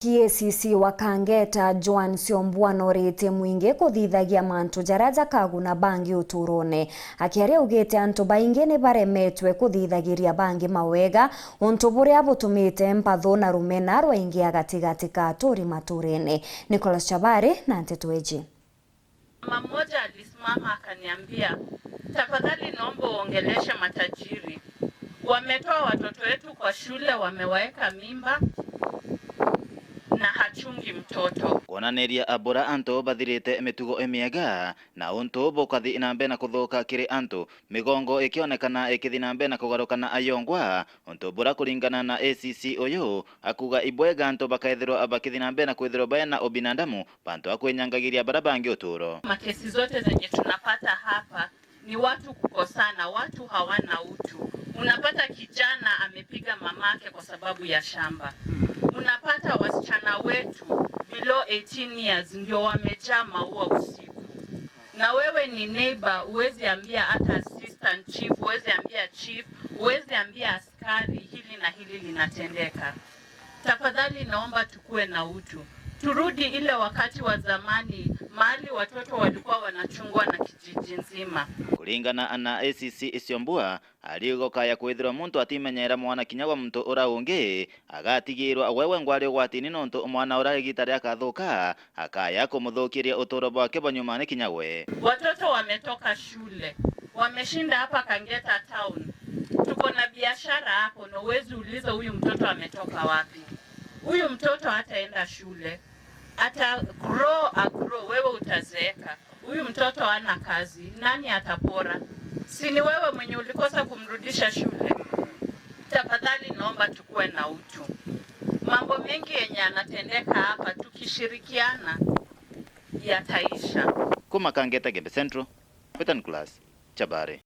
ACC wa Kangeta Joan Syombua norite mwingi kuthithagia mantu jaria jakaguna bangi uturone. Akiaria augite antu baingi ni baremetwe kuthithagiria bangi mawega untu buria butumite mpatho na rumena rwaingia gatigati ka aturi maturene. Nicholas Chabari na Nteto Eji. Mama mmoja alisimama akaniambia, tafadhali naomba uongeleshe matajiri, wametoa watoto wetu kwa shule, wamewaweka mimba na hachungi mtoto. Kuonaniria abura antu bathirite mitugo imiega na untu bukathi na mbere na kuthuka kiri antu migongo ikionekana ikithi na mbere na kugarukana ayongwa untu bura kuringana na ACC uyu akuga ibwega antu bakaithirwa bakithi na mbere na kwithirwa bena ubinadamu bantu akwinyangagiria bara bangi uturo. Makesi zote zenye tunapata hapa ni watu kukosana, watu hawana utu. Unapata kijana amepiga mamake kwa sababu ya shamba. Unapata wasichana wetu below 18 years ndio wamejaa maua usiku, na wewe ni neighbor, huwezi ambia hata assistant chief, huwezi ambia chief, huwezi ambia askari hili na hili linatendeka. Tafadhali naomba tukue na utu, turudi ile wakati wa zamani mahali watoto walikuwa wanachungwa na kijiji nzima. Kuringana na ACC Syombua arigo kaya kwithirwa muntu atimenyera mwana kinya wa muntu ura ungi agatigirwa wewe ngwari ugwatini nontu mwana ura igita ria akathuka akaya kumuthukiria uturo bwake bwa nyuma ni kinya we. Watoto wametoka shule, wameshinda hapa Kangeta town, tuko na biashara hapo, na uwezi uliza huyu mtoto ametoka wapi. Huyu mtoto hataenda shule, ata grow agrow, wewe utazeeka. Huyu mtoto hana kazi, nani atapora? Si ni wewe mwenye ulikosa kumrudisha shule? Tafadhali naomba tukuwe na utu. Mambo mengi yenye yanatendeka hapa, tukishirikiana yataisha. Kuma Kangeta Gembe Central, Peter Nicholas Chabari.